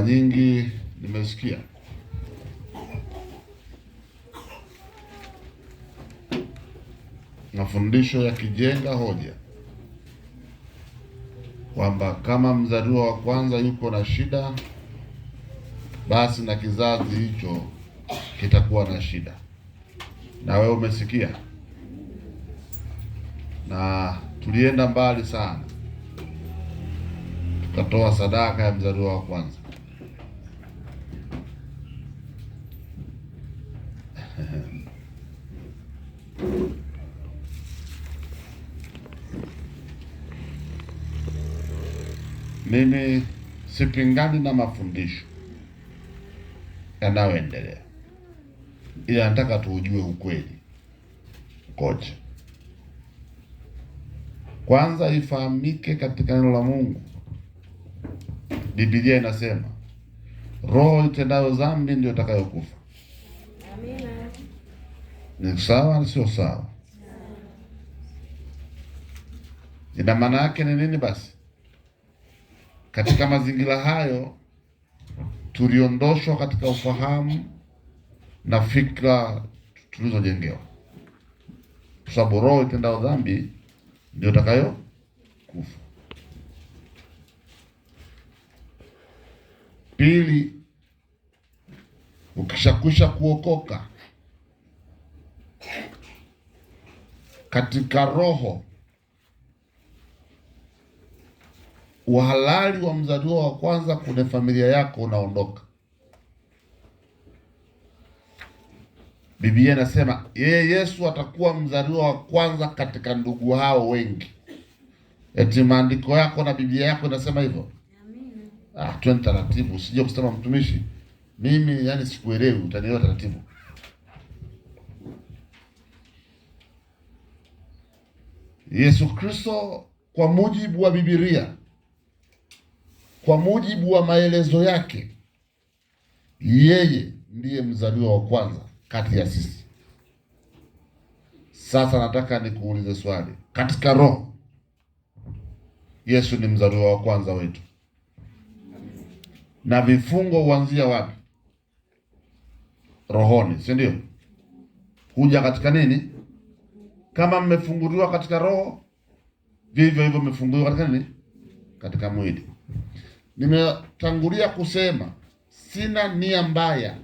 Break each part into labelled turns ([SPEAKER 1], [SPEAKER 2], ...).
[SPEAKER 1] Mara nyingi nimesikia mafundisho yakijenga hoja kwamba kama mzaliwa wa kwanza yuko na shida, basi na kizazi hicho kitakuwa na shida. Na wewe umesikia, na tulienda mbali sana, tukatoa sadaka ya mzaliwa wa kwanza. Mimi sipingani na mafundisho yanayoendelea, ila nataka tuujue ukweli ukoje. Kwanza ifahamike katika neno la Mungu, Biblia inasema roho itendayo dhambi ndio itakayokufa.
[SPEAKER 2] Amina.
[SPEAKER 1] Ni sawa, sio sawa? Ina maana yake ni nini basi? Katika mazingira hayo tuliondoshwa katika ufahamu na fikra tulizojengewa, kwa sababu roho itendayo dhambi ndio itakayo kufa. Pili, ukishakwisha kuokoka katika roho, uhalali wa mzaliwa wa kwanza kwenye familia yako unaondoka. Biblia inasema yeye Yesu atakuwa mzaliwa wa kwanza katika ndugu hao wengi. Eti maandiko yako na Biblia yako inasema hivyo?
[SPEAKER 2] Amina.
[SPEAKER 1] Twende taratibu, usije kusema mtumishi, mimi yani sikuelewi, utanielewa taratibu. Yesu Kristo kwa mujibu wa Biblia, kwa mujibu wa maelezo yake, yeye ndiye mzaliwa wa kwanza kati ya sisi. Sasa nataka nikuulize swali. Katika roho, Yesu ni mzaliwa wa kwanza wetu. Na vifungo huanzia wapi? Rohoni, si ndio? Huja katika nini? Kama mmefunguliwa katika roho, vivyo hivyo mmefunguliwa katika nini? Katika mwili. Nimetangulia kusema sina nia mbaya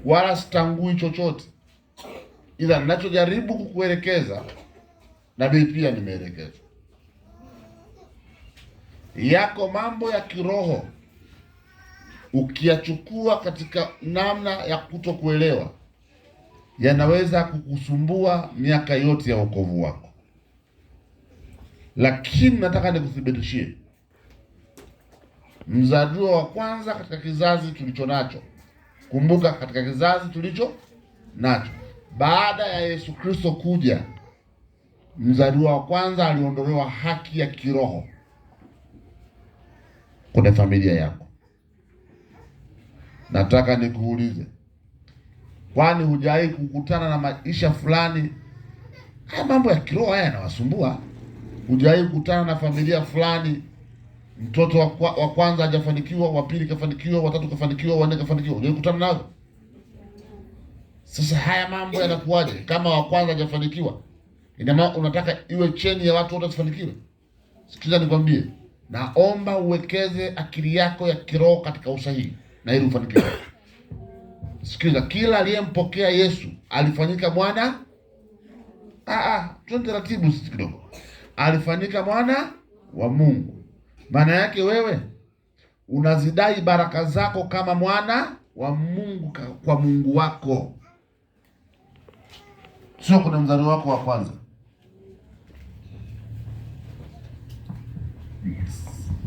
[SPEAKER 1] wala sitangui chochote, ila ninachojaribu kukuelekeza na mimi pia nimeelekezwa. Yako mambo ya kiroho ukiyachukua katika namna ya kutokuelewa yanaweza kukusumbua miaka yote ya wokovu wako. Lakini nataka nikuthibitishie, mzaliwa wa kwanza katika kizazi tulicho nacho, kumbuka, katika kizazi tulicho nacho baada ya Yesu Kristo kuja, mzaliwa wa kwanza aliondolewa haki ya kiroho kwenye familia yako. Nataka nikuulize, kwani hujawahi kukutana na maisha fulani? Haya mambo ya kiroho haya yanawasumbua. Hujawahi kukutana na familia fulani, mtoto wa kwanza hajafanikiwa, wa pili kafanikiwa, wa tatu kafanikiwa, wa nne kafanikiwa? Hujawahi kukutana nao? Sasa haya mambo yanakuwaje kama wa kwanza hajafanikiwa? Ina maana unataka iwe cheni ya watu wote wasifanikiwe? Sikiza nikwambie, naomba uwekeze akili yako ya kiroho katika usahihi na ili ufanikiwe. Sikiza, kila aliyempokea Yesu alifanyika mwana. Twende taratibu sisi kidogo. Alifanyika mwana wa Mungu. Maana yake wewe unazidai baraka zako kama mwana wa Mungu kwa Mungu wako, sio kuna mzaliwa wako wa kwanza.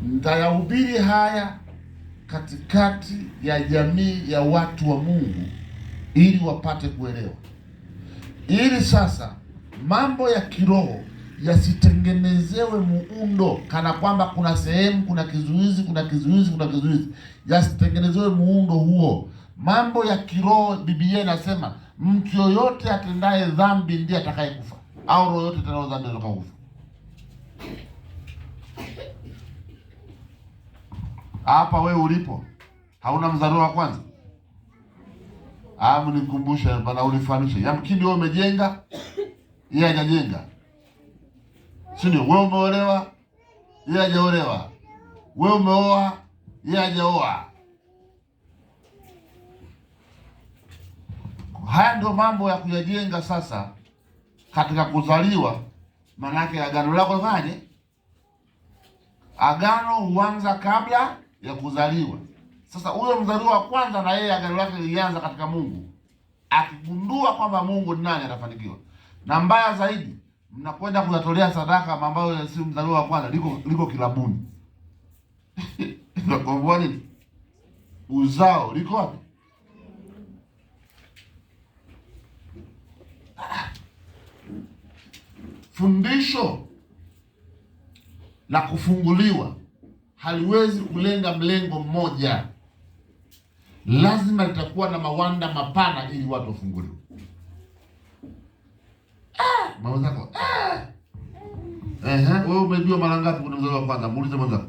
[SPEAKER 1] Nitayahubiri haya katikati ya jamii ya watu wa Mungu ili wapate kuelewa, ili sasa mambo ya kiroho yasitengenezewe muundo kana kwamba kuna sehemu kuna kizuizi, kuna kizuizi, kuna kizuizi. Yasitengenezewe muundo huo. Mambo ya kiroho, Biblia inasema mtu yoyote atendaye dhambi ndiye atakayekufa, au roho yote itendayo dhambi ndiye atakayokufa. Hapa wewe ulipo hauna mzaliwa wa kwanza? Amu nikumbushe bana, unifahamishe. Yamkini wewe umejenga, yeye hajajenga, si ndio? Wewe umeolewa, yeye hajaolewa. Wewe umeoa, yeye hajaoa. Haya ndio mambo ya kuyajenga sasa katika kuzaliwa. Manake agano lako fanye, agano huanza kabla ya kuzaliwa. Sasa huyo mzaliwa wa kwanza na yeye agano lake lilianza katika Mungu. Akigundua kwamba Mungu ni nani, atafanikiwa. Na mbaya zaidi, mnakwenda kuyatolea sadaka ambayo si mzaliwa wa kwanza, liko kilabuni. Nakomboa nini? Uzao liko wapi? Fundisho la kufunguliwa haliwezi kulenga mlengo mmoja, lazima litakuwa na mawanda mapana ili watu wafunguliwe. Mwenzako, wewe umejua mara ngapi kuna mzaliwa wa kwanza? Muulize mwenzako,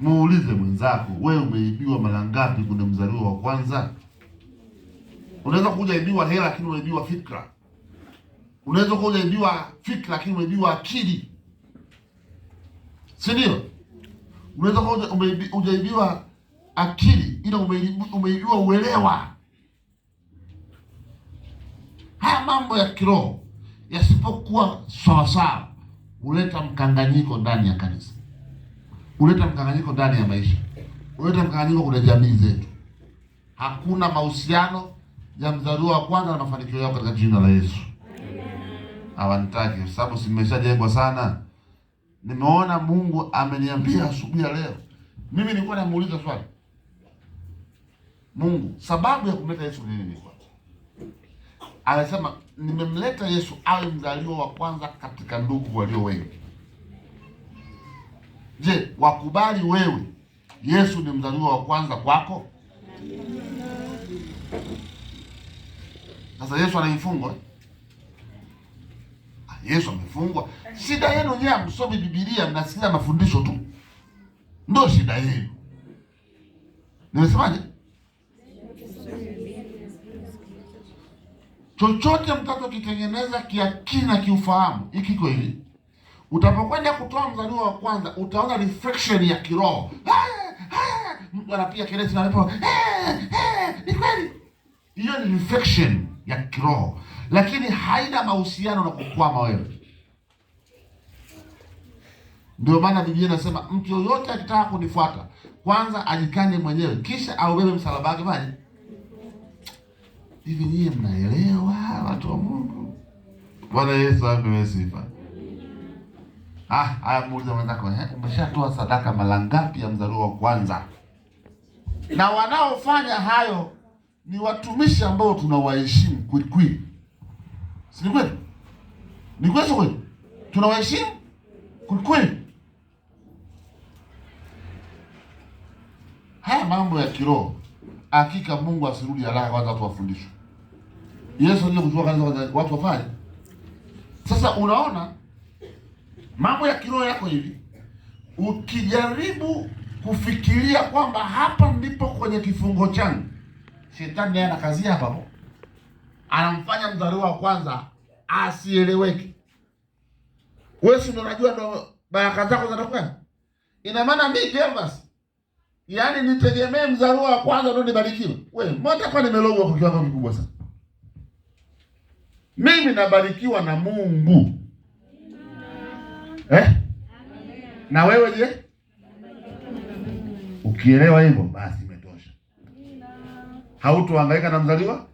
[SPEAKER 1] muulize mwenzako, wewe umeibiwa mara ngapi kuna mzaliwa wa kwanza? Unaweza kujaibiwa hela lakini umeibiwa fikra. Unaweza kujaibiwa fikra lakini umeibiwa akili, si ndio? Unaweza kuwa hujaibiwa akili ila umeibiwa uelewa. Haya mambo ya kiroho yasipokuwa sawasawa huleta mkanganyiko ndani ya kanisa, huleta mkanganyiko ndani ya maisha, huleta mkanganyiko kwenye jamii zetu. Hakuna mahusiano ya mzaliwa wa kwanza na mafanikio yao katika jina la Yesu. Hawanitaki sababu simeshajengwa sana. Nimeona Mungu ameniambia asubuhi ya leo. Mimi nilikuwa namuuliza swali Mungu, sababu ya kumleta Yesu ni nini? Anasema nimemleta Yesu awe mzaliwa wa kwanza katika ndugu walio wengi. Je, wakubali wewe Yesu ni mzaliwa wa kwanza kwako? Sasa Yesu anaifungwa. Yesu amefungwa. Shida yenu nyewe, hamsomi Biblia, mnasikia mafundisho tu, ndio shida yenu. Nimesemaje? Chochote mtakachokitengeneza kiakili na kiufahamu, hiki kiko hivi, utapokwenda kutoa mzaliwa wa kwanza utaona reflection ya kiroho. Mtu anapiga kelele na anapo, ni kweli. Hiyo ni reflection ya kiroho, lakini haina mahusiano na kukwama wewe. Ndio maana Biblia inasema mtu yoyote akitaka kunifuata kwanza ajikane mwenyewe, kisha aubebe msalaba wake. Bali hivi nyie mnaelewa, watu wa Mungu? Bwana Yesu apewe sifa. Haya, muulize mwenzako, umeshatoa sadaka mara ngapi ya mzaliwa wa kwanza? Na wanaofanya hayo ni watumishi ambao tunawaheshimu kweli kweli. Si kweli? Ni kweli kweli? Tunawaheshimu kweli kweli. Haya mambo ya kiroho, hakika Mungu asirudi haraka kwanza watu wafundishwe. Yesu ndiye kuchukua kanisa kwanza watu wafanye. Sasa unaona mambo ya kiroho yako hivi, ukijaribu kufikiria kwamba hapa ndipo kwenye kifungo changu, shetani naye anakazia hapa hapo, anamfanya mzaliwa wa kwanza asieleweke. Wewe si unajua ndo baraka zako zinatoka? Ina maana mimi Gervas, yaani nitegemee mzaliwa wa kwanza ndio nibarikiwe? Wewe mbona kwa nimelogwa kwa kiwango kikubwa sana? Mimi nabarikiwa na Mungu. Eh? Na wewe je? Ukielewa hivyo basi imetosha. Hautohangaika na mzaliwa.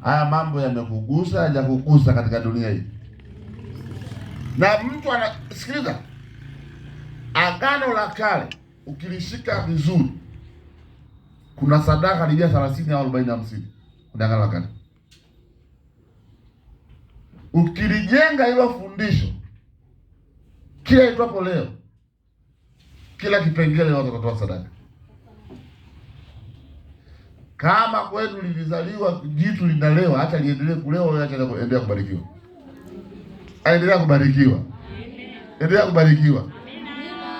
[SPEAKER 1] Haya mambo yamekugusa, hajakugusa katika dunia hii. Na mtu anasikiliza Agano la Kale ukilishika vizuri, kuna sadaka karibia 30 au 40 50 kuna Agano la Kale. Ukilijenga hilo fundisho, kila itwapo leo, kila kipengele watu watatoa sadaka. Kama kwenu lilizaliwa jitu linalewa, acha liendelee kulewa, acha liendelee kubarikiwa. Endelea kubarikiwa, endelea kubarikiwa.